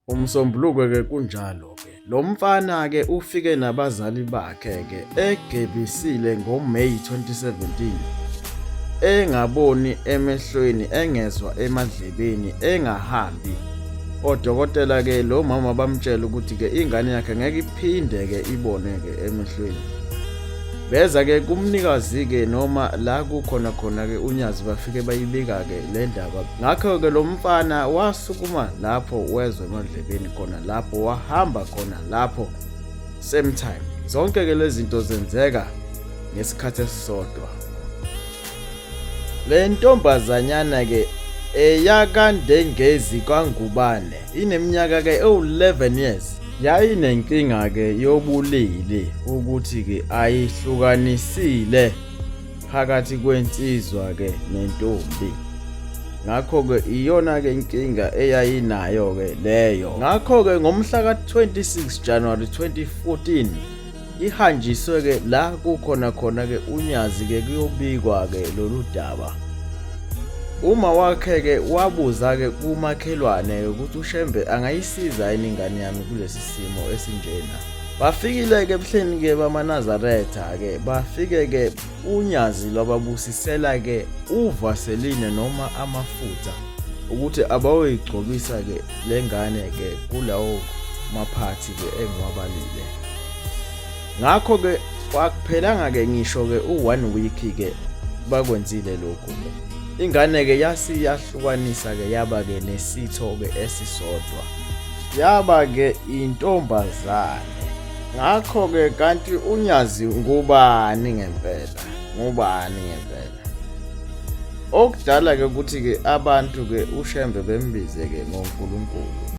Umsombuluko-ke kunjalo-ke. Lo mfana-ke ufike nabazali bakhe-ke egebisile ngoMeyi 2017 engaboni emehlweni, engezwa emadlebeni, engahambi. Odokotela-ke lo mama bamtshela ukuthi-ke ingane yakhe ngeke iphinde-ke ibone-ke emehlweni. Beza-ke kumnikazi-ke noma la kukhona khona-ke uNyazi bafike bayibika-ke le ndaba. Ngakho-ke lo mfana wasukuma lapho wezwa emadlebeni khona lapho wahamba khona lapho same time. Zonke-ke lezi zinto zenzeka ngesikhathi esisodwa. Le ntombazanyana-ke eyakaNdengezi kwaNgubane ineminyaka-ke ewu-11 years yayinenkinga-ke yobulili ukuthi-ke ayihlukanisile phakathi kwensizwa-ke nentombi. Ngakho-ke iyona-ke inkinga eyayinayo-ke leyo. Ngakho-ke ngomhla ka-26 January 2014 ihanjiswe-ke la kukhona khona-ke uNyazi-ke kuyobikwa-ke lolu daba. Uma wakhe-ke wabuza-ke kumakhelwane ukuthi uShembe angayisiza yini ingane yami kulesi simo esinjena. Bafikile-ke ebuhleni-ke bamaNazaretha-ke bafike-ke uNyazi lwababusisela-ke uvaseline noma amafutha ukuthi abayoyigcobisa-ke le ngane-ke kulawo maphathi-ke engiwabalile. Ngakho-ke kwakuphelanga-ke ngisho-ke u-one week-ke bakwenzile lokhu. Ingane-ke yasiyahlukanisa-ke yaba-ke nesitho-ke esisodwa. Yaba-ke intombazane. Ngakho-ke kanti uNyazi ngubani ngempela? Ngubani ngempela? Okudala-ke ukuthi-ke abantu-ke uShembe bembize-ke ngoNkulunkulu.